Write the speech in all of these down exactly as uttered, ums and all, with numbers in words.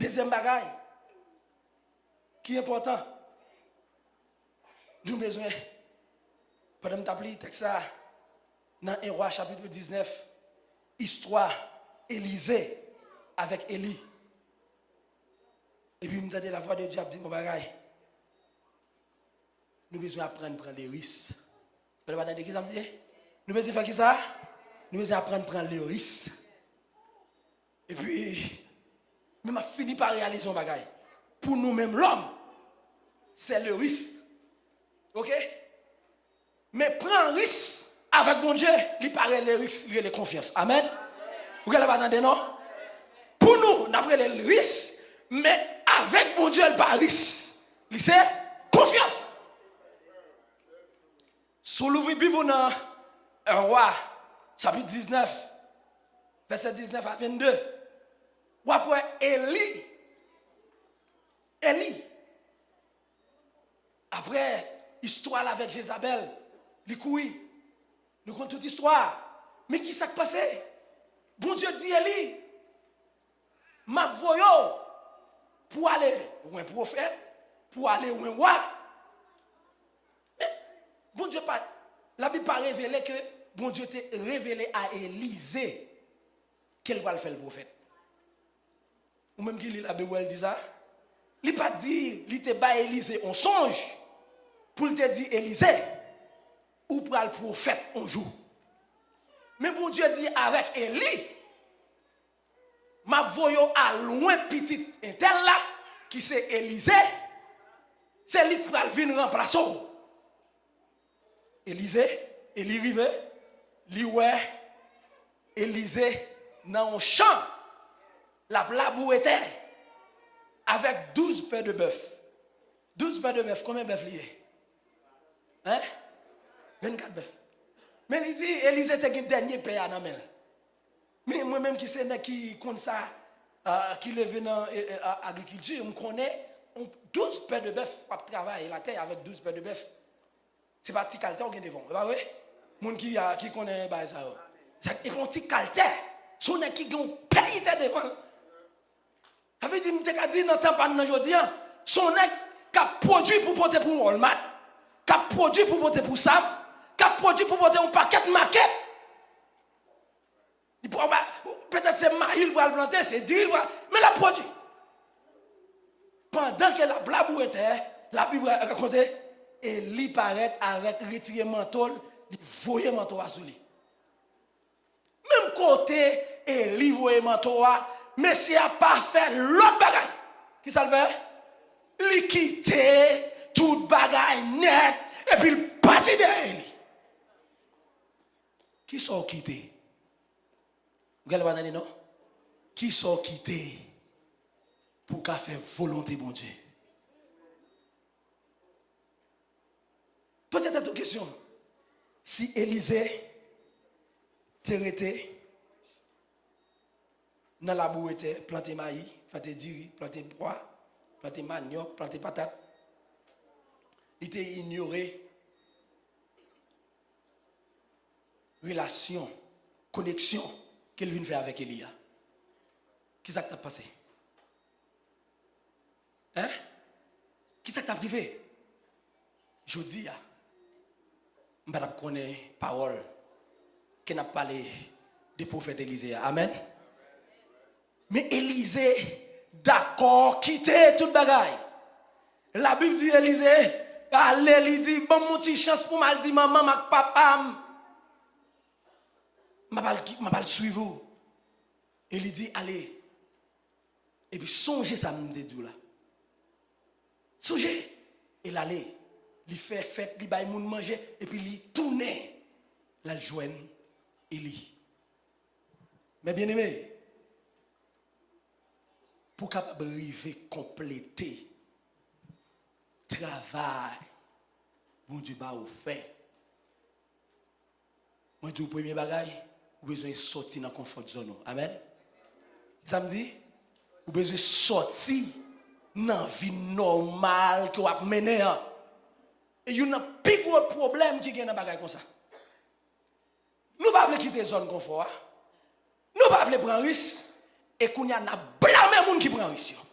Dezyèm bagay ki enpòtan, nou bezwen, pandan m t ap li tèks sa a, nan en Wa chapit diznèf, istwa Elize avèk Eli. Epi m tande lavwa de Dye ap di m yon bagay. Nou bezwen aprann pran le risk. Ou pa tande ki sa m di? Nou bezwen fè ki sa? Nou bezwen aprann pran le risk. Epi, men m ap fini pa reyalize yon bagay. Pou nou menm lòm, se le risk. Oke? Men pran risk avèk Bondye, li pa rele risk, li rele konfyans. Amèn? Ou genlè pa tande non? Pou nou, n ap rele l risk, men avèk Bondye, l pa risk. Li se konfyans. Si w louvri Bib ou nan en Wa, chapit diznèf, vèsè diznèf a vennde, w ap wè Eli. Eli. Apre istwa l avèk Jezabèl, li kouri. Nou konn tout istwa a. Men ki sa k pase? Bondye di Eli, "M ap voye w pou ale wè pwofèt, pou ale wè wa." Men, Bondye pa, Labib pa revele ke Bondye te revele a Elize ke l pral fè l pwofèt. Ou menm ki li Labib, wè l di sa? Li pa t di, li te bay Elize yon sonj pou l te di Elize, "Ou pral pwofèt yon jou." Men Bondye di avèk Eli, "M ap voye w al lwen pitit entèl la, ki se Elize, se li k pral vin ranplase w." Elize, Eli rive, li wè Elize nan yon chan, l ap laboure tè avèk douz pè de bèf. Douz pè de bèf, konbyen bèf li ye? Hein? Vennkat bèf. Men li di, Elize te gen dènye pè a nan men l. Men mwen menm ki se nèg ki konn sa, ah, ki leve nan, eh, eh, a-, agrikilti, m konnen on douz pè de bèf w ap travay latè avèk douz pè de bèf. Se pa ti kal tè w gen devan w, e pa vre? Moun ki, ah, ki konnen bagay sa yo. Sa, e pa on ti kal tè. Se on nèg ki gen on pèyi tè devan l. Sa vle di, m te ka di nan tan pa n nan jodi a, se on nèg k ap pwodui pou pote pou Walmart, k ap pwodui pou pote pou Sap, k ap pwodui pou pote yon pakèt makèt. Li pral ba, petèt se mayi l pral plante, se diri l pral, men l ap pwodui. Pandan ke l ap laboure tè, Labib rakonte, Eli parèt avèk, retire manto l, li voye manto a sou li. Menm kote Eli voye manto a, mesye a pa fè lòt bagay. Kisa l fè? Li kite tout bagay nèt, epi l pati dèyè Eli. Kisa w kite? Ou genlè pa tande non? Kisa w kite pou w ka fè volonte Bondye? Poze tèt ou kesyon. Si Elize te rete nan laboure tè, plante mayi, plante diri, plante pwa, plante manyòk, plante patat, li te inyore relasyon, koneksyon ke l vin fè avèk Eli a. Kisa k t ap pase? Hein? Kisa k t ap rive? Jodi a, m pa t ap konnen pawòl ke n ap pale de pwofèt Elize a. Amèn. Men Elize dakò kite tout bagay. Labib di Elize ale, li di, "Ban m yon ti chans pou m al di manman m ak papa m. M ap al ki-, m ap al swiv ou." E li di, "Ale." Epi sonje sa m te di w la. Sonje! E l ale. Li fè fèt, li bay moun manje, epi li tounen. L al jwenn Eli. Men byeneme, pou w kapab rive konplete travay Bondye ba ou fè, mwen di w premye bagay, ou bezwen sòti nan konfòt zòn ou. Amèn. Sa m di? Ou bezwen sòti nan vi nòmal ke w ap mennen an. E youn nan pi gwo pwoblèm ki gen nan bagay konsa. Nou pa vle kite zòn konfò a. Nou pa vle pran risk. E kounye a n ap blame moun ki pran risk yo.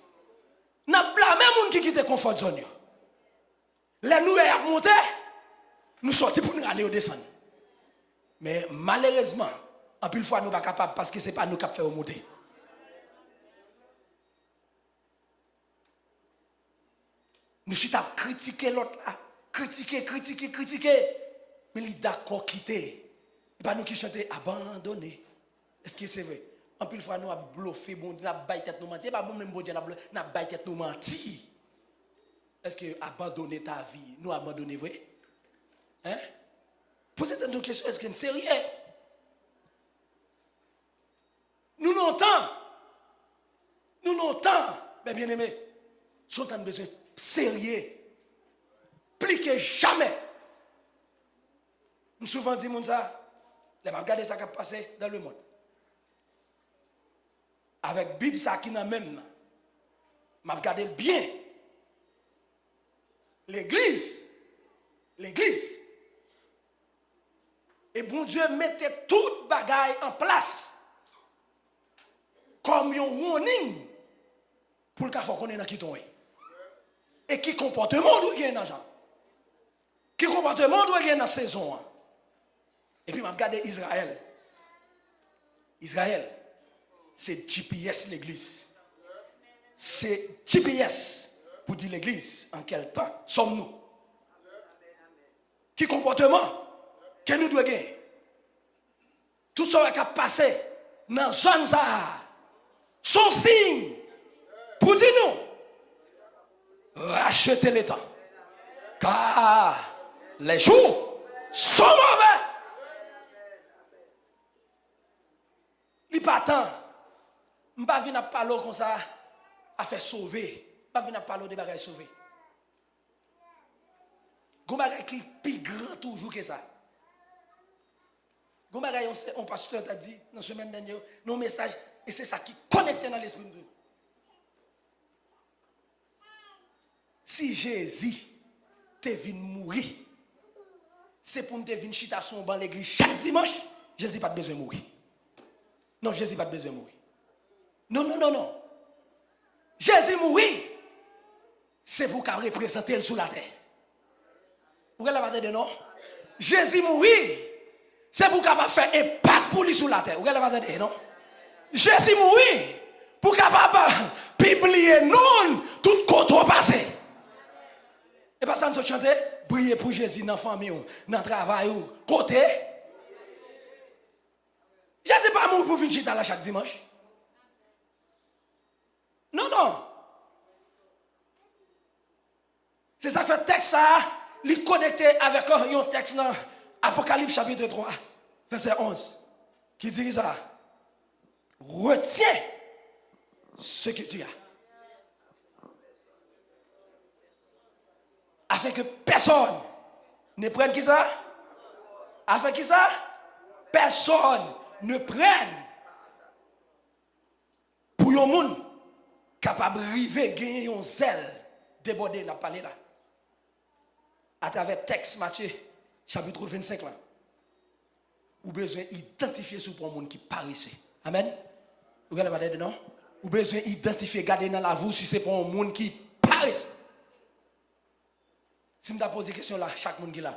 N ap blame moun ki kite konfò zòn yo. Lè nou wè y ap monte, nou sòti pou n rale yo desann. Men malerezman, anpil fwa nou pa kapab paske se pa nou k ap fè yo monte. Nou chita ap kritike lòt la, kritike, kritike, kritike. Men li dakò kite. E pa nou ki chante abandone. Èske se vre? Anpil fwa nou ap blofe Bondye, n ap bay tèt nou manti. E pa bon menm Bondye n ap blo-, n ap bay tèt nou manti. Èske abandone ta vi, nou abandone vre? Hein? Poze tèt nou kesyon, èske n serye? Nou nan yon tan, nou nan yon tan, men byeneme, se yon tan n bezwen serye, pli ke jamè. M souvan di moun sa, lè m ap gade sa k ap pase dans le monde. Avèk Bib sa ki nan men m nan, m ap gade l byen. Legliz, legliz. E Bondye mete tout bagay an plas kòm yon warning pou l ka fè w konnen nan ki ton w ye. E ki konpòteman w dwe gen nan sa. Ki konpòteman w dwe gen nan sezon an? Epi m ap gade Izrayèl. Izrayèl, se G P S legliz. Se G P S pou di legliz, en quel temps sommes-nous? Ki konpòteman ke nou dwe gen? Tout sa w wè k ap pase nan zòn sa a, se yon siy pou di nou, rachetez le temps, car les jours sont mauvais. Li pa tan. M pa vin ap pale w konsa afè sove. M pa vin ap pale w de bagay sove. Gon bagay ki pi gran toujou ke sa. Gon bagay yon, se, yon pastè ta di nan semèn dènye, nan yon mesaj, e se sa ki konekte nan lespri m tou. Si Jezi te vin mouri, se pou n te vin chita sou yon ban legliz chak dimanch, Jezi pa t bezwen mouri. Non, Jezi pa t bezwen mouri. Non, non, non, non. Jezi mouri, se pou w ka reprezante l sou latè. Ou genlè pa tande, non? Jezi mouri, se pou w kapab fè enpak pou li sou latè. Ou genlè pa tande, non? Jezi mouri, pou w kapab pibliye non l tout kote w pase. E pa sa n sot chante? Briye pou Jezi nan fanmi w, nan travay ou, kote. Jezi pa mouri pou vin chita la chak dimanch. Non, non. Se sa k fè tèks sa a, li konekte avèk yon tèks nan Apokalips chapit twa, vèsè onz, ki di ki sa? Retiens ce que tu as. Afin que personne ne prenne ki sa? Afin ki sa? Personne ne prenne. Pou yon moun kapab rive genyen yon zèl debòde n ap pale la, atravè tèks Matye chapit vennsenk lan, ou bezwen idantifye si w pa yon moun ki parese. Amèn. Ou genlè pa tande, non? Ou bezwen idantifye, gade nan lavi w si se pa yon moun ki parese. Si m ta poze kesyon la, chak moun ki la,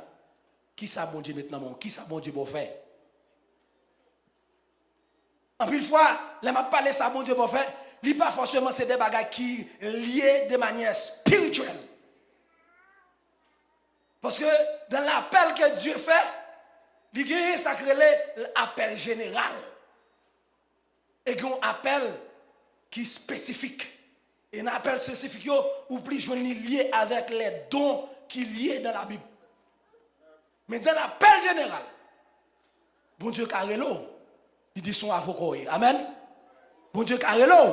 kisa Bondye met nan men w? Kisa Bondye ba w fè? Anpil fwa, lè m ap pale sa Bondye ba w fè, li pa fòseman se de bagay ki lye de manyè espirityèl. Paske dans l'appel que Dieu fait, li genyen sa k rele apèl jeneral. E gen yon apèl ki espesifik. E nan apèl espesifik yo, ou plis jwenn li lye avèk les dons ki lye dans la Bible. Men dans l'appel général, Bondye ka rele w, li di se yon avoka w ye. Amèn. Bondye ka rele w,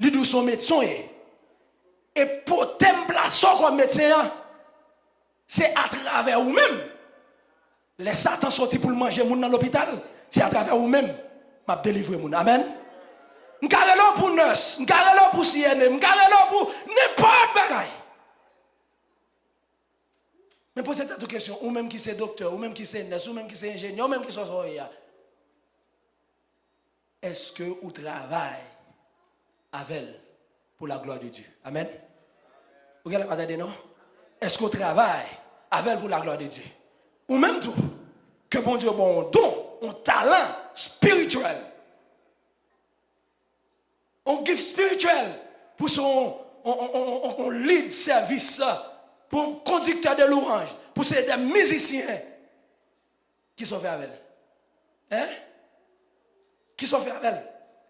li di w se yon medsen w ye. E pote m plase w kòm medsen an, se atravè ou menm. Lè Satan soti pou l manje moun nan lopital, se atravè ou menm m ap delivre moun. Amèn. M ka rele w pou nurse, m ka rele w pou C N A, m ka rele w pou nenpòt bagay. Men poze tèt ou kesyon, ou menm ki se doktè, ou menm ki se nurse, ou menm ki se enjenyè, ou menm ki se sa w ye a. Èske ou travay avè l pour la gloire de Dieu? Amèn. Ou genlè pa tande non? Èske w travay avè l pou laglwa de Dye? Ou menm tou, ke Bondye ba w yon don, yon talan espirityèl, yon gift espirityèl pou se yon, yon, yon, yon, yon, yon lead sèvis, pou yon kondiktè de louwanj, pou se de mizisyen. Kisa w fè avè l? Hein? Kisa w fè avè l?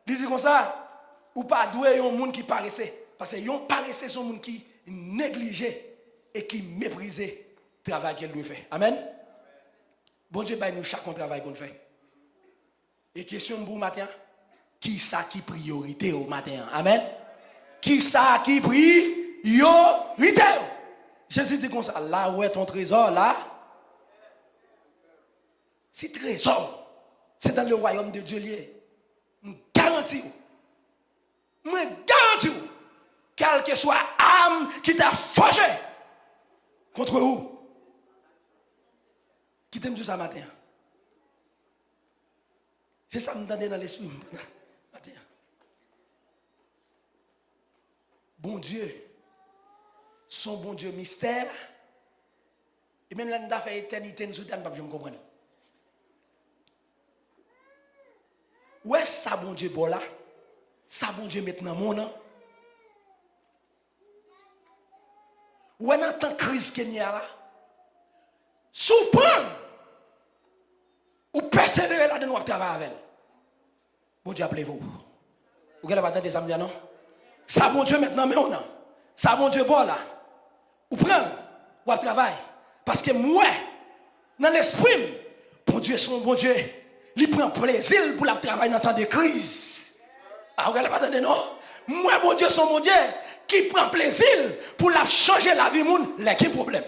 Li di konsa, ou pa dwe yon moun ki parese. Paske yon parese se yon moun ki neglije e ki meprize travay ke l dwe fè. Amèn? Bondye bay nou chak yon travay pou n fè. E kesyon m pou w maten an, kisa ki priyorite w maten an? Amèn? Kisa ki priyorite w? Jezi di konsa, là où est ton trésor, là. Si trezò w, se dans le royaume de Dieu li ye, m garanti w, mwen garanti w, kèlkeswa am ki ta fòje contre ou, kite m di w sa maten an. Se sa m tande nan lespri m maten an. Bondye se yon Bondye mistè. E menm lè n ta fè etènite n sou tè, n p ap janm konprann. Ou wè sa Bondye ba w la, sa Bondye met nan men w nan, ou wè nan tan kriz ke n ye a la, si w pran l, ou pèsevere ladan l, w ap travay avè l. Bondye ap leve w. Ou genlè pa tande sa m di a non? Sa Bondye met nan men w nan, sa Bondye ba w la, ou pran l, w ap travay. Paske m wè nan lespri m, Bondye se yon Bondye, li pran plezi l pou l ap travay nan tan de kriz. A, ou genlè pa tande non? M wè Bondye se yon Bondye ki pran plezi l pou l ap chanje lavi moun lè gen pwoblèm.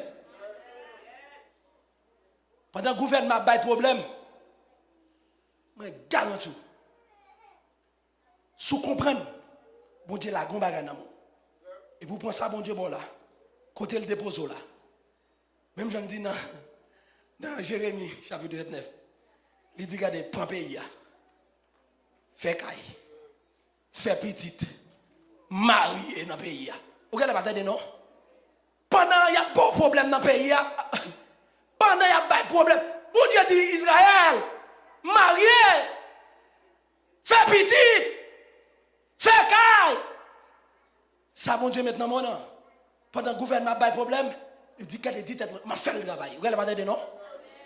Pandan gouvènman ap bay pwoblèm, mwen garanti w, si w konprann, Bondye lage yon bagay nan men w. Epi w pran sa Bondye ba w la, kote l depoze w la. Menm jan l di nan, nan Jeremi chapit vennèf, li di, gade, pran peyi a, fè kay, fè pitit, marye nan peyi a. Ou genlè pa tande non? Pandan y ap ba w pwoblèm nan peyi a, pandan y ap bay pwoblèm, Bondye di Izrayèl, marye, fè pitit, fè kay. Sa Bondye met nan men w nan, pandan gouvènman ap bay pwoblèm, li di, gade, di tèt mwen, m ap fè l travay. Ou genlè pa tande non?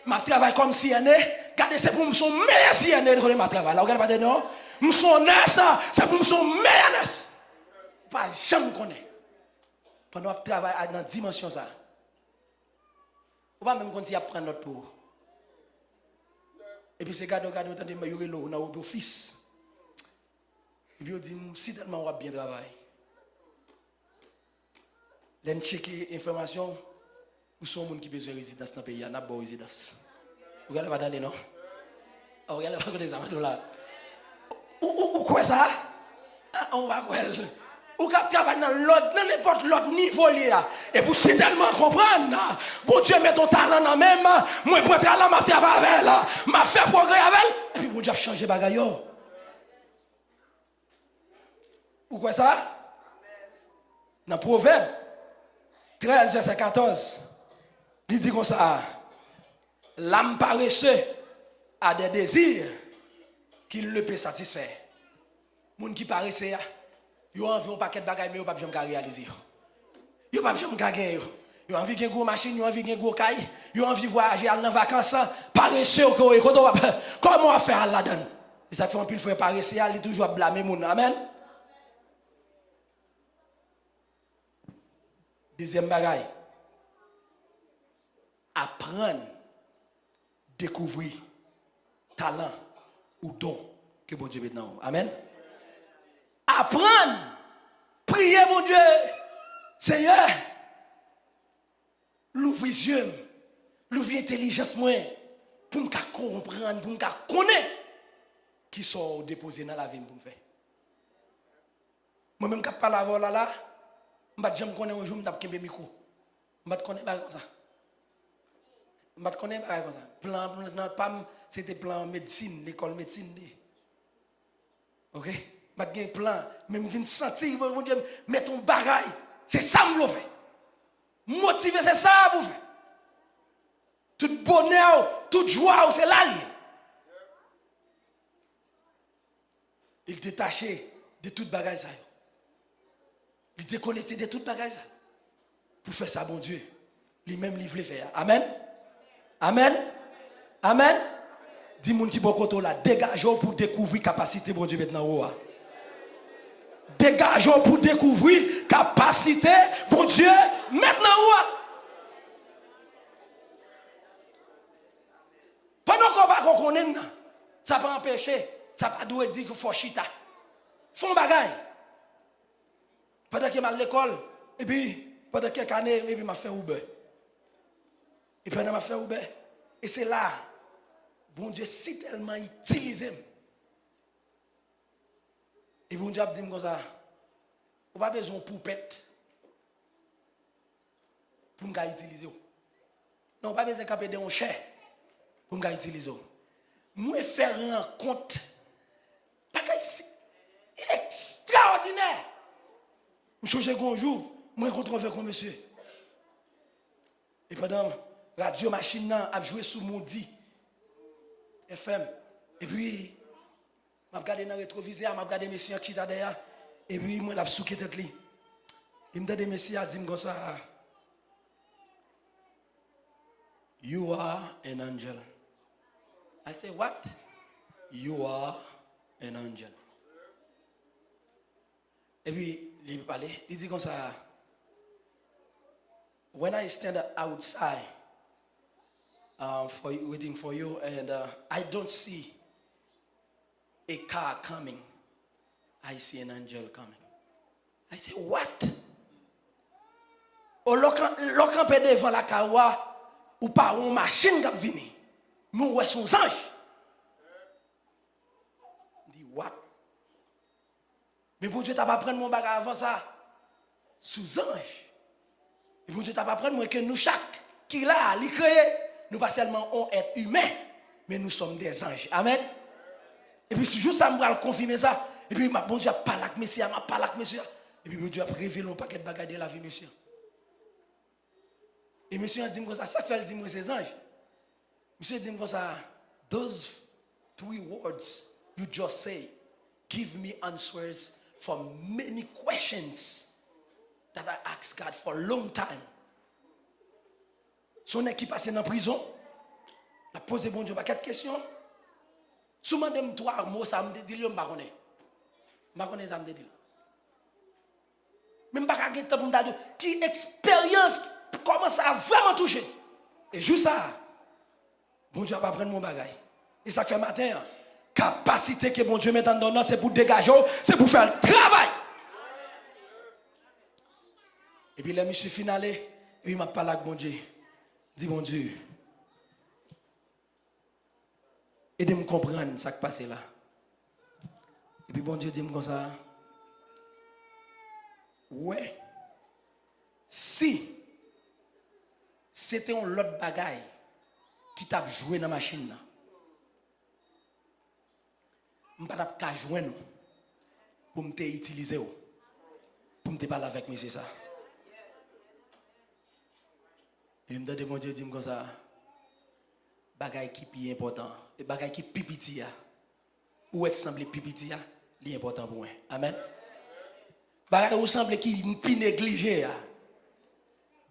M ap travay kòm C N A. Gade, se pou m se yon meyè C N A kote m ap travay la. Ou genlè pa tande non? M se yon nès, se pou m se yon meyè nès. Ou pa janm konnen. Pandan w ap travay a, nan dimansyon sa a, ou pa menm konn si y ap pran nòt pou ou. Epi se gade w gade w tande yo rele w nan ofis. Epi yo di m, sitèlman w ap byen travay. Lè n tcheke enfòmasyon, ou se yon moun ki bezwen rezidans nan peyi a, n ap ba w rezidans. Ou genlè pa tande non? A, ou genlè pa konnen sa m ap di w la. Ou, ou, ou kwè sa? A, ou pa kwè l. Ou ka ap travay nan lòd, nan nenpòt lòt nivo l ye a. Epi w sitèlman konprann, Bondye met yon talan nan men m, mwen pran talan, m ap travay avè l, m ap fè pwogrè avè l. Epi Bondye ap chanje bagay yo. Ou kwè sa? Nan Pwovèb trèz, vèsè katòz, li di konsa, l'âme paresseuse a des désirs qu'il ne peut satisfaire. Moun ki parese a, yo anvi yon pakèt bagay, men yo p ap janm ka reyalize yo. Yo p ap janm ka gen yo. Yo anvi gen gwo machin, yo anvi gen gwo kay, yo anvi vwayaje, al nan vakans, parese yo ke w ye, kote w ap, kòman w ap fè al ladan l? E sa k fè anpil frè parese a, li toujou ap blame moun. Amèn. Dezyèm bagay, aprann dekouvri talan ou don ke Bondye met nan ou. Amèn. Aprann priye Bondye, Senyè, louvri zye m, louvri entèlijans mwen, pou m ka konprann, pou m ka konnen kisa w depoze nan lavi m pou m fè. Mwen menm k ap pale avè w la la, m pa t janm konnen yon jou m t ap kenbe mikwo. M pa t konnen bagay konsa. M pa t konnen bagay konsa. Plan, plan pa m, se te plan medsin, lekòl medsin li ye. Oke? M pa t gen plan, men m vin santi Bondye met yon bagay. Se sa m vle w fè. Motive, se sa pou fè. Tout bonè w, tout jwa w, se la l ye. Li detache de tout bagay sa yo. Li dekonekte de tout bagay sa yo. Pou fè sa Bondye, li menm li vle fè a. Amèn. Amèn. Amèn. Di moun ki bò kote w la, degaje w pou dekouvri kapasite Bondye met nan ou a. Degaje w pou dekouvri kapasite Bondye met nan ou a. Pandan ke w pa ko konnen l nan, sa pa anpeche, sa pa dwe di ke fò w chita. Fè yon bagay. Pandan ke m al lekòl, epi pandan kèk ane, epi m ap fè Uber. E pandan m ap fè Uber, e se la, Bondye si tèlman itilize m. E Bondye ap di m konsa, ou pa bezwen yon poupèt pou m ka itilize w. Non, ou pa bezwen kanpe de yon chè pou m ka itilize w. Mwen fè rankont, bagay si, ekstraòdinè. M chonje gen yon jou, mwen rankontre avèk yon mesye. E pandan radyo machin nan ap jwe sou Moody F M, epi m ap gade nan retwovizè a, m ap gade mesye an k chita dèyè a, epi m wè l ap souke tèt li. E m tande mesye a di m konsa, "You are an angel." I say, "What?" "You are an angel." Epi li pale, li di konsa, "When I stand outside, um, for you, waiting for you, and, uh, I don't see a car coming. I see an angel coming." I say, "What?" O, lè w kan-, lè w kanpe devan lakay ou a, ou pa wè yon machin k ap vini, men w wè se yon zanj. M di, "What?" Men Bondye t ap aprann mwen yon bagay avan sa, sou zanj. E Bondye t ap aprann mwen ke nou chak ki la a, li kreye, nou pa sèlman yon èt imen, men nou sòm dè zanj. Amèn. Epi si jou sa m pral konfime sa, epi m ap, Bondye ap pale ak mesye a, m ap pale ak mesye a, epi Bondye ap revele yon pakèt bagay de lavi mesye a. E mesye a di m konsa, sa k fè l di mwen se zanj? Misye di m konsa, "Those three words you just say give me answers for many questions that I ask God for a long time." Se yon nèg ki pase nan prizon, l ap poze Bondye yon pakèt kesyon. Si w mande m twa mo sa m te di l yo, m pa konnen. M pa konnen sa m te di l. Men m pa ka gen tan pou m ta di w ki eksperyans, kòman sa vrèman touche m. E jou sa a, Bondye ap aprann mwen yon bagay. E sa k fè maten an, kapasite ke Bondye met anndan w nan, se pou degaje w, se pou fè l travay. Epi lè misye fin ale, epi m ap pale ak Bondye. Di, "Bondye, ede m konprann sa k pase la." Epi Bondye di m konsa, "Ou wè, si se te yon lòt bagay ki t ap jwe nan machin nan, m pa t ap ka jwenn ou pou m te itilize w, pou m te pale avèk mesye sa." E m tande Bondye di m konsa, "Bagay ki pi enpòtan, e bagay ki pi piti a, ou wè k sanble pi piti a, li enpòtan pou mwen." Amèn. Bagay ou sanble ki pi neglije a,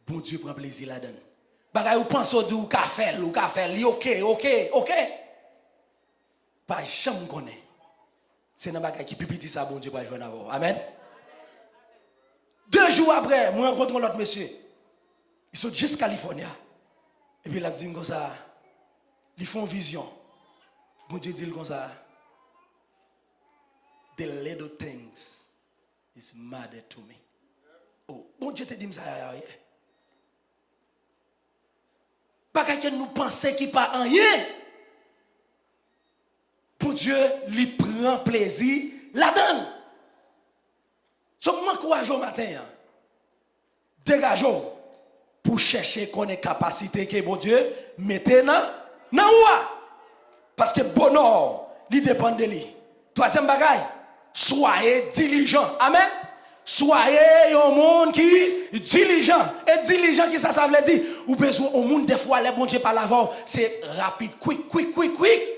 Bondye pran plezi ladan l. Bagay ou panse ou di ou ka fè l, ou ka fè l, li oke, oke, oke. Pa janm konnen. Se nan bagay ki pi piti sa Bondye pral jwenn avè w. Amèn. De jou apre, mwen rankontre yon lòt mesye. Li sot jis California. Epi l ap di m konsa, li fè yon vizyon. Bondye di l konsa, "The little things is matter to me." Oh, Bondye te di m sa yè. Bagay ke nou panse ki pa anyen, Bondye, li pran plezi ladan l. So, m ankouraje w maten an, degaje w pou chèche konnen kapasite ke Bondye mete nan, nan ou a. Paske bonè w, li depann de li. Twazyèm bagay, soyez diligent. Amèn. Swaye yon moun ki dilijan. E dilijan, ki sa sa vle di? Ou bezwen yon moun, dèfwa, lè Bondye pale avè w, se rapid, kwik, kwik, kwik, kwik.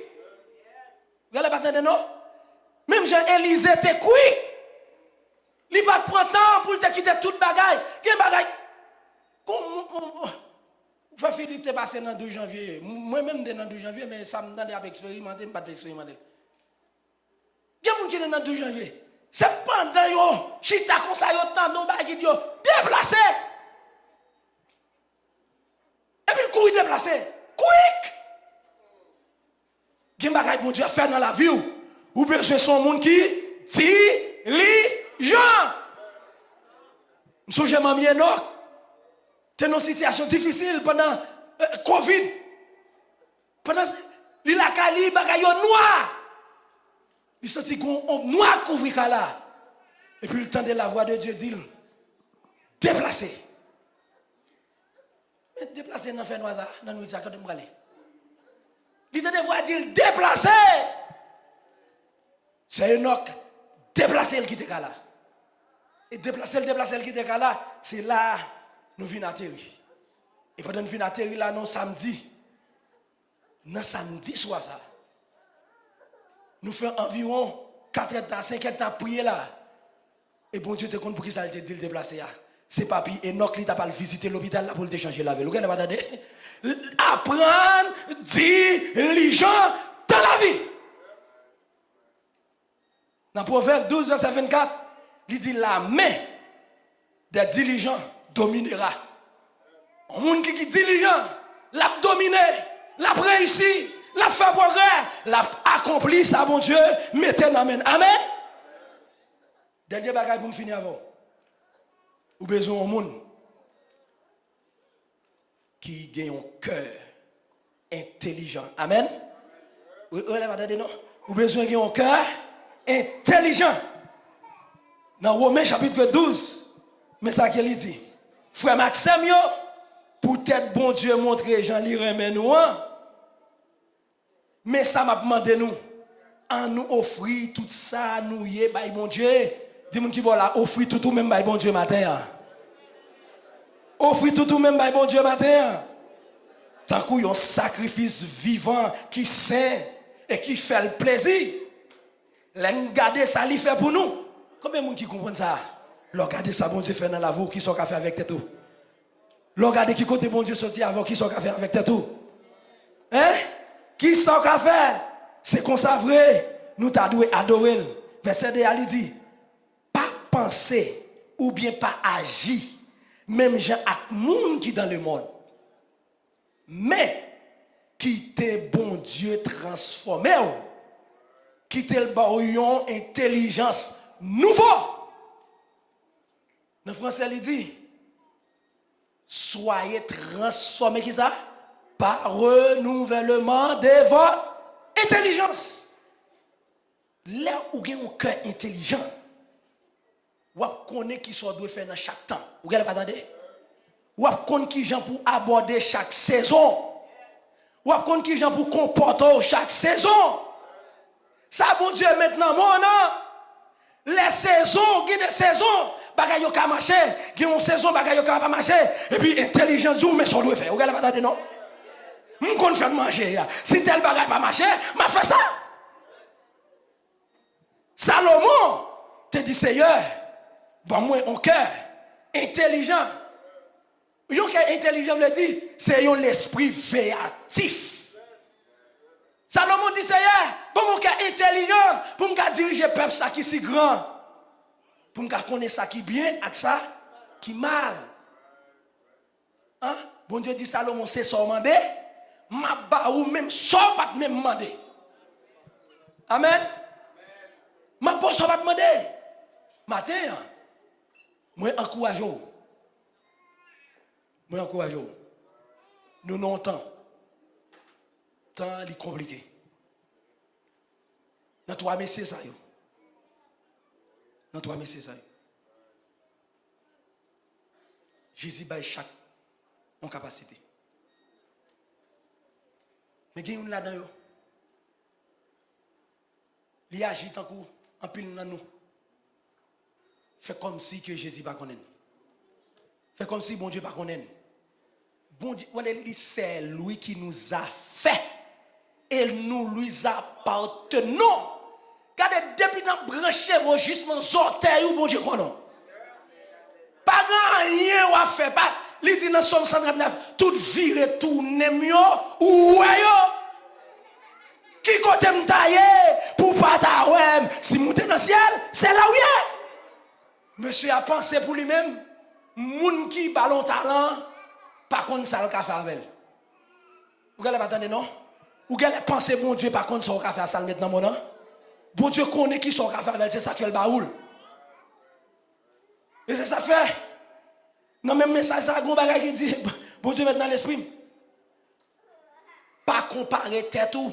Ou genlè pa tande, non? Menm jan Elize te kwik. Li pa t pran tan pou l te kite tout bagay. Gen bagay. Kon, Frè Filip te pase nan douz janvye. Mwen menm, m te nan douz janvye, men sa m tande ap eksperimante, m pa t eksperimante l. Gen moun ki te nan douz janvye. Se pandan yo chita konsa, yo tande yon bagay ki di yo, "Deplase!" Epi l kouri deplase. Kwik! Gen bagay Bondye ap fè nan lavi w. Ou bezwen se yon moun ki dilijan. M sonje manmi Enòk te nan yon sitiyasyon difisil pandan, eh, kovid. Pandan li lakay li, bagay yo nwa. Li santi gon onb nwa kouvri kay la. Epi l tande lavwa de Dye di l, "Deplase." Men deplase nan fènwa sa, nan nwit sa, kote m prale? Li tande vwa di l, "Deplase!" Sè Enòk deplase l kite kay la. E deplase l, deplase l kite kay la, se la nou vin ateri. E pandan n vin ateri la, nan samdi, nan samdi swa sa, nou fè anviwon katrè tan, senkè tan ap priye la. E Bondye te konn poukisa l te di l deplase a. Se papi Enòk li t ap al vizite lopital la pou l te chanje lavi l. Ou genlè pa tande? Aprann dilijan nan lavi. Nan Pwovèb douz, vèsè vennkat, li di, "La main des diligents dominera." Yon moun ki, ki dilijan, l ap domine, l ap reyisi, l ap fè pwogrè, l ap akonpli sa Bondye mete nan men l. Amèn. Dènye bagay pou m fini avè w. Ou bezwen yon moun ki gen yon kè entelijan. Amèn. Ou, ou lè pa tande, non? Ou bezwen gen yon kè entelijan. Nan Women chapit douz, men sa ke li di, "Frè m ak sè m yo, poutèt Bondye montre jan li renmen nou an, men sa m ap mande nou, ann nou ofri tout sa nou ye bay Bondye." Di moun ki bò w la, "Ofri tout ou menm bay Bondye maten an." Ofri tout ou menm bay Bondye maten an. Tankou yon sakrifis vivan ki sen e ki fè l plezi. Lè n gade sa li fè pou nou. Konbyen moun ki konprann sa? Lè w gade sa Bondye fè nan lavi w, kisa w ka fè avèk tèt ou? Lè w gade ki kote Bondye soti avè w, kisa w ka fè avèk tèt ou? Hein? Kisa w ka fè? Se konsa vre, nou ta dwe adore l. Vèsè de a li di, "Pa panse oubyen pa aji menm jan ak moun ki dan lemonn, men kite Bondye transfòme w, kite l ba w yon entèlijans nouvo." Nan franse, li di, "Soyez transformés," kisa? "Par renouvellement de votre intelligence." Lè ou gen yon kè entèlijan, w ap konnen kisa w dwe fè nan chak tan. Ou genlè pa tande? W ap konn kijan pou abòde chak sezon. W ap konn kijan pou konpòte w chak sezon. Sa Bondye met nan men w nan. Lè sezon, gen de sezon, bagay yo ka mache, gen yon sezon, bagay yo ka pa mache, epi entèlijans di w, men sa w dwe fè. Ou genlè pa tande, non? M konn fè manje a. Si tèl bagay pa mache, m ap fè sa. Salomon te di, "Seyè, ban mwen yon kè entèlijan." Yon kè entèlijan vle di, se yon lespri veyatif. Salomon di, "Seyè, ban mwen yon kè entèlijan pou m ka dirije pèp sa ki si gran, pou m ka konnen sa ki byen ak sa ki mal." An? Bondye di Salomon, "Se sa w mande, m ap ba ou menm sa w pa t menm mande." Amèn. M ap ba w sa w pa t mande. Maten an, mwen ankouraje w. Mwen ankouraje w. Nou nan yon tan. Tan an li konplike. Nan twa mesye sa yo. Nan twa mesye sa yo. Jezi bay chak yon kapasite. Men gen youn ladan yo, li aji tankou anpil nan nou. Fè kòmsi ke Jezi pa konnen l. Fè kòmsi Bondye pa konnen l. Bondye, wè, li, c'est lui qui nous a fait et nous lui appartenons. Gade, depi nan branch cheve w jis nan zòtèy ou, Bondye konnen w. Pa gen anyen w ap fè. Pa, li di nan Sòm san trannèf, tout vire tounen m yo, ou wè yo. Ki kote m ta ye pou w pa ta wè m? Si m moute nan syèl, se la w ye. Mesye a panse pou li menm, moun ki ba l yon talan pa konn sa l ka fè avè l. Ou genlè pa tande non? Ou genlè panse Bondye pa konn sa w ka fè a, sa l met nan men w nan? Bondye konnen ki sa w ka fè avè l, se sa k fè l ba ou l. E se sa k fè, nan menm mesaj sa a, gen yon bagay ki di, Bondye met nan lespri m. Pa konpare tèt ou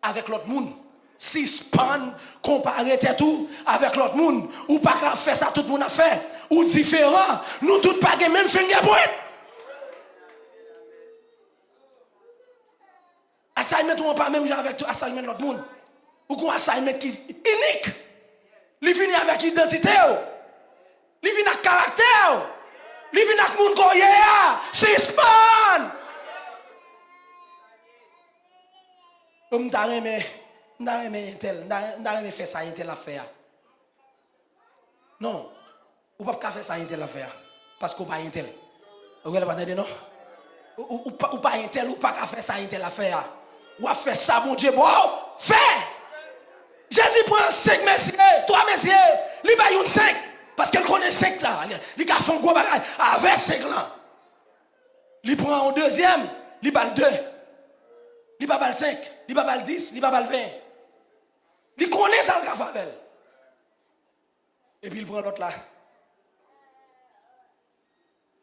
avèk lòt moun. Sispann konpare tèt ou avèk lòt moun. Ou pa ka fè sa tout moun ap fè. Ou diferan. Nou tout pa gen menm fingerprint. Assignment ou an pa menm jan avèk tou assignment lòt moun. Ou gen yon assignment ki inik. Li vini avèk idantite w. Li vin ak karaktè w. Li vin ak moun ke w ye a. Sispann! M ta renmen, m ta renmen entèl, m ta, m ta renmen fè sa entèl ap fè a. Non, ou p ap ka fè sa entèl ap fè a, paske w pa entèl. Ou genlè pa tande non? Ou, ou, ou pa, ou pa entèl, ou pa ka fè sa entèl ap fè a. W ap fè sa Bondye ba w fè. Jezi pran senk mesye, twa mesye, li ba youn senk, paske l konnen senk sa, li ka fè yon gwo bagay avè senk lan. Li pran yon dezyèm, li ba l de. Li pa ba l senk, li pa ba l dis, li pa ba l ven. Li konnen sa l ka fè avè l. Epi l pran lòt la.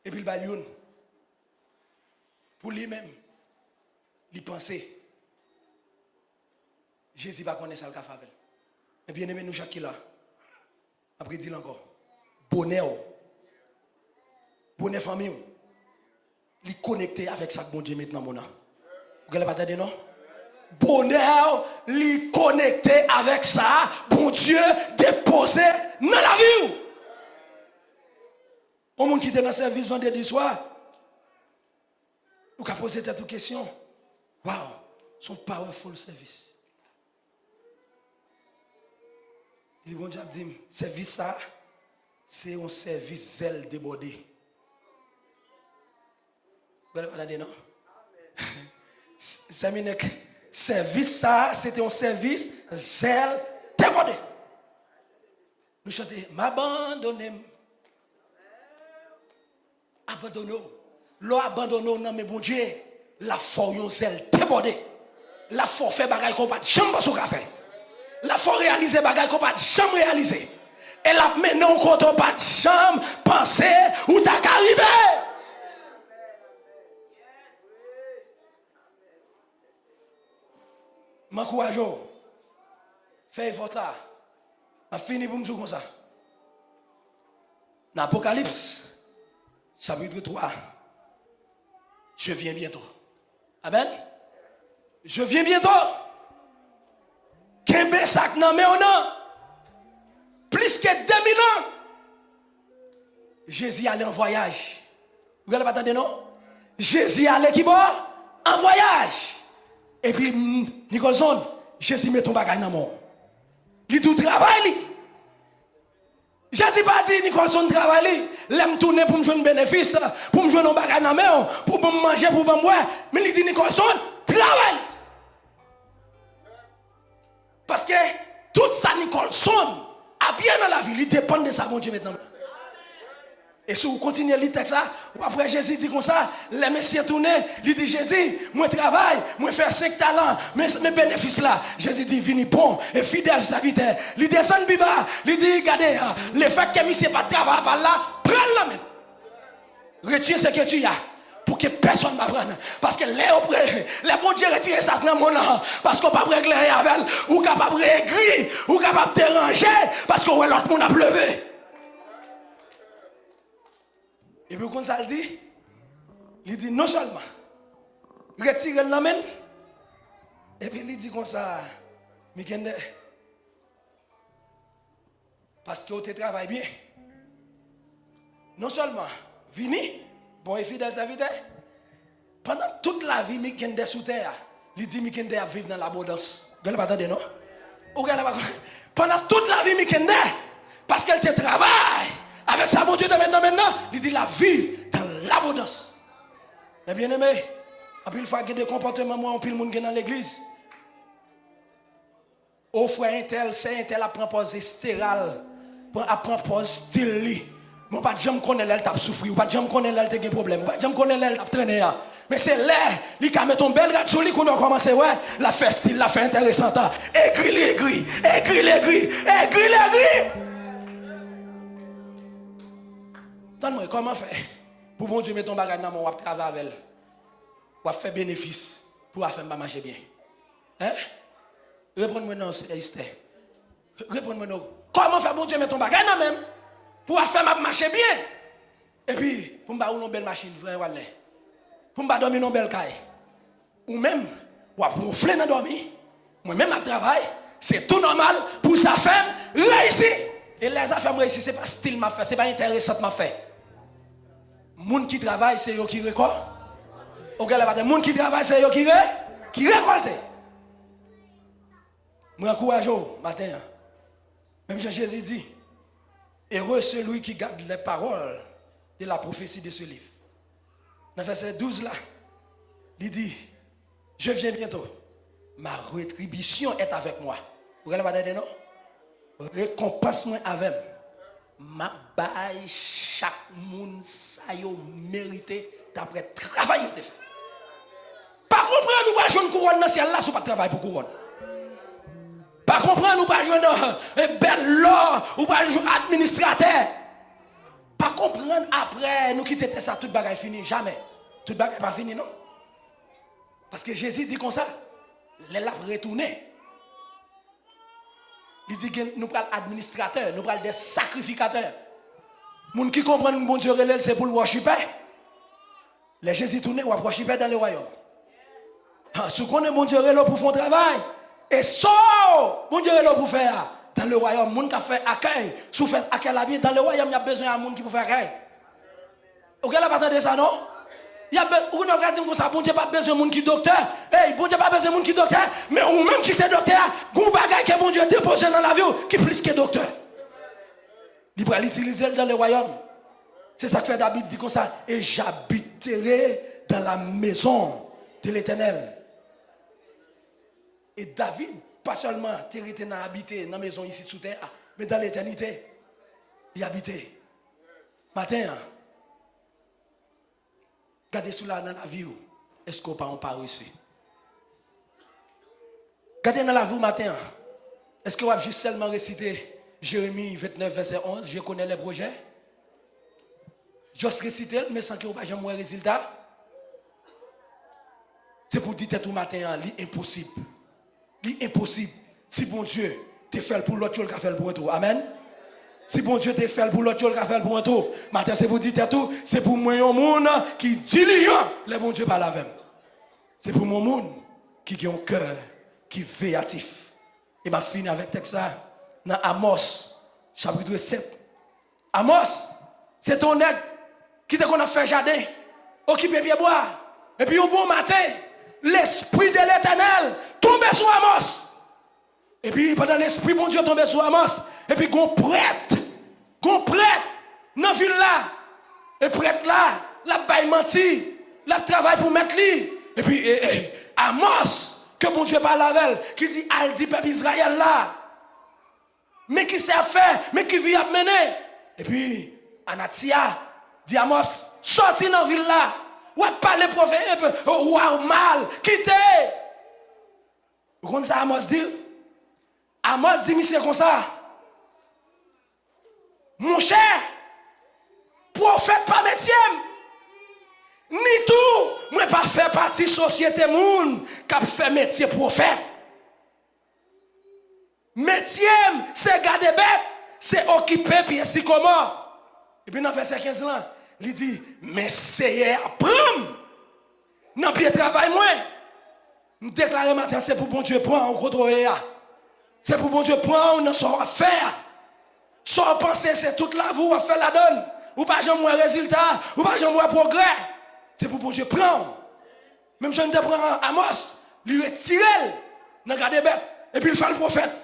Epi l ba l youn. Pou li menm, li panse Jezi pa konnen sa l ka fè avè l. Men byeneme, nou chak ki la, m ap redi l ankò. Bonè w, bonè fanmi w, li konekte avèk sa k Bondye met nan men w nan. Ou genlè pa tande non? Bonè w, li konekte avèk sa Bondye depoze nan lavi w. Yon moun ki te nan sèvis vandredi swa, ou ka poze tèt ou kesyon. Wow, se yon powerful sèvis. Epi Bondye ap di m, sèvis sa, se yon sèvis zèl debòde. Ou genlè pa tande non? Sè Minèk, sèvis sa, se te yon sèvis zèl debòde. Nou chante, m abandone m. Abandone w. Lè w abandone w nan men Bondye, l ap fè w yon zèl debòde. L ap fè w fè bagay ke w pa t janm panse w ka fè. L ap fè w reyalize bagay ke w pa t janm reyalize. E l ap mennen w kote w pa t janm panse ou ta ka rive. M ankouraje w. Fè efò sa. M ap fini pou m di w konsa. Nan Apokalips, chapitre twa, je viens bientôt. Amen. Je viens bientôt. Kenbe sa k nan men w nan. Plis ke de mil an. Jezi ale an vwayaj. Ou genlè pa tande non? Jezi ale kibò? An vwayaj. Epi, m, Nicholson, Jezi mete yon bagay nan men w. Li di w travay li. Jezi pa di Nicholson travay li. Lè m tounen pou m jwenn benefis, pou m jwenn yon bagay nan men w, pou ban m manje, pou ban m bwè. Men li di Nicholson travay li. Paske tout sa Nicholson ap gen nan lavi, li depann de sa Bondye met nan men l. E si w kontinye li tèks la, w ap wè Jezi di konsa, lè mesye tounen, li di, Jezi, mwen travay, mwen fè senk talan, men, men benefis la. Jezi di, vini bon e fidèl sèvitè. Li desann pi ba, li di, gade, lefètke misye pa t travay pa l la, pran l nan men l. Retire ce que tu as, pou ke pèsonn pa pran. Paske lè yo pre, lè Bondye retire sa k nan men w nan, paske w p ap regle anyen avè l, ou kapab egri, ou kapab deranje, paske w wè lòt moun ap leve. Epi w konn sa l di? Li di non sèlman retire l nan men l, epi li di konsa, Mikendè, paske w te travay byen, Non sèlman vini, bon e fidèl sèvitè, pandan tout lavi Mikendè sou tè a, li di Mikendè ap viv nan labondans. Gade pa tande non. Ou gade pa pandan tout lavi Mikendè, paske l te travay avèk sa Bondye te met nan men l nan, li di l ap viv nan labondans. Men byeneme, anpil fwa gen de konpòteman mwen anpil moun gen nan legliz. O frè entèl, sè entèl ap pran pòz Estera l, pran, ap pran pòz stil li. Men w pa t janm konnen lè l t ap soufri, ou pa t janm konnen lè l te gen pwoblèm, ou pa t janm konnen lè l t ap trennen an. Men se lè li ka met yon bèl rad sou li, kounye a w kòmanse wè, l ap fè stil, l ap fè enteresan. Egri li egri, egri li egri, egri li egri. Tann mwen, kòman fè pou Bondye met yon bagay nan men w, w ap travay avè l, w ap fè benefis, pou afè m pa mache byen? Hein? Reponn mwen non, Esther. Reponn mwen non. Kòman fè Bondye met yon bagay nan men m pou afè m ap mache byen? Epi, pou m pa woule yon bèl machin, frè Walner. Pou m pa dòmi nan yon bèl kay. Ou menm, w ap wonfle nan dòmi. Mwen menm ap travay. Se tou nòmal pou zafè m reyisi. E lè zafè m reyisi, se pa stil m ap fè, se pa enteresan m ap fè. Moun ki travay, se yo ki rekò. Ou gen lè pa tande, moun ki travay, se yo ki re, ki rekòlte. Mwen ankouraje w maten an. Menm jan Jezi di, heureux celui qui garde les paroles de la prophétie de ce livre. Nan vèsè douz la, li di, je viens bientôt. Ma rétribution est avec moi. Ou gen lè pa tande non? Rekonpans mwen avè m. M ap bay chak moun sa yo merite daprè travay yo te fè. Pa konprann ou pral jwenn kouwòn nan syèl la si w pa t travay pou kouwòn. Pa konprann ou pral jwenn, eh, bèl lò, ou pral jwenn administratè. Pa konprann apre nou kite tè sa tout bagay fini. Jamè. Tout bagay pa fini non. Paske Jezi di konsa, lè l ap retounen, li di gen, nou pral administratè, nou pral de sakrifikatè. Moun ki konprann Bondye rele l, se pou l wòchipè. Lè Jezi tounen, w ap wòchipè dans le royaume. Ha, si w konnen Bondye rele w pou fè yon travay, e sa w, Bondye rele w pou fè a, dans le royaume, moun k ap fè akèy, si w fè akèy la byen, dans le royaume, y ap bezwen a moun ki pou fè akèy. Ou gen lè pa tande sa non? Y ap be-, ou konnen w ka di m konsa, Bondye pa bezwen moun ki doktè. Ey, Bondye pa bezwen moun ki doktè, men ou menm ki se doktè a, gon bagay ke Bondye depoze nan lavi w ki plis ke doktè. Li pral itilize l dans le royaume. Se sa k fè David di konsa, et j'habiterai dans la maison de l'Éternel. E David pa sèlman te rete nan abite nan mezon isit sou tè a, men dans l'éternité, li abite. Maten an, gade sou la nan lavi w, èske w pa yon parese? Gade nan lavi w maten an, èske w ap jis sèlman resite Jeremi vennèf vèsè onz, je connais les projets? Just resite l, men san ke w pa janm wè rezilta? Se pou w di tèt ou maten an, li enposib. Li enposib. Si Bondye te fè l pou lòt yo, l ka fè l pou mwen tou. Amèn. Si Bondye te fè l pou lòt yo, l ka fè l pou mwen tou. Maten, se pou di tèt ou, se pou mwen yon moun ki dilijan lè Bondye pale avè m. Se pou mwen yon moun ki gen yon kè ki veyatif. E m ap fini avèk tèks sa nan Amòs, chapit sèt. Amòs, se te yon nèg ki te konn ap fè jaden, okipe pyebwa. Epi yon bon maten, Lespri de Letènèl tonbe sou Amòs. Epi pandan Lespri Bondye tonbe sou Amòs, epi gon prèt, gon prèt nan vil la. E prèt la, l ap bay manti, l ap travay pou mèt li. Epi e, e, Amòs, ke Bondye pale avè l, ki di, al di pèp Izrayèl la, men ki sa y ap fè, men ki vi y ap mennen. Epi Anatia di Amòs, sòti nan vil la. W ap pale pwofè-, e, wa w mal, kite. Ou konn sa Amòs di l? Amòs di misye konsa, monchè, pwofèt pa metye m, ni tou mwen pa fè pati sosyete moun k ap fè metye pwofèt. Metye m se gade bèt, se okipe pye sikomò. Epi nan vèsè kenz lan, li di, men Seyè a pran m nan pye travay mwen. M deklare maten an, se pou Bondye pran w kote w ye a. Se pou Bondye pran w nan sa w ap fè a. Sa w panse se tout lavi w w ap fè ladan l. Ou pa janm wè rezilta, ou pa janm wè pwogrè. Se pou Bondye pran w. Menm jan li te pran Amos, li retire l nan gade bèt, epi l fè l pwofèt.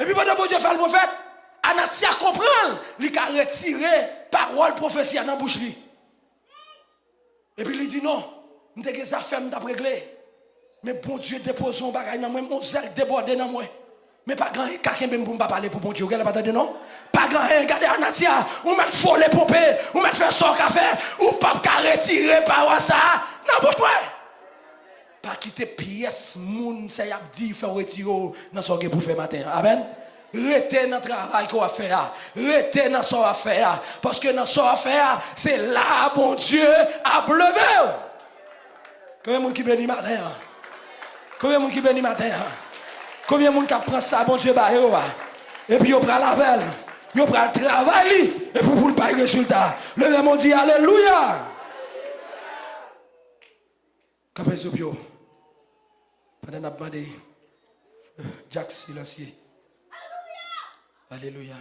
Epi pandan Bondye fè l pwofèt, Anatia konprann li ka retire pawòl pwofesi a nan bouch li. Epi li di, "Non, m te gen zafè m t ap regle. Men Bondye depoze yon bagay nan mwen, yon zèl debòde nan mwen. Men pa gen anyen k ka kenbe m pou m pa pale pou Bondye." Ou genlè pa tande, non? Pa gen anyen, gade Anatia, ou mèt vole ponpe, ou mèt fè sa w ka fè, ou p ap ka retire pawòl sa a nan bouch mwen. Pa kite pyès moun sa y ap di fè w retire w nan sa w gen pou fè maten an. Amèn. Rete nan travay ke w ap fè a. Rete nan sa w ap fè a. Paske nan sa w ap fè a, se la a Bondye ap leve w. Konbyen moun ki beni maten an? Konbyen moun ki beni maten an? Konbyen moun k ap pran sa Bondye ba yo a? Epi yo pral avè l. Yo pral travay li. Epi pou l bay rezilta. Leve men w di alelouya. Kanpe sou pye w. Pandan n ap mande Jack Silancier. Alelouya.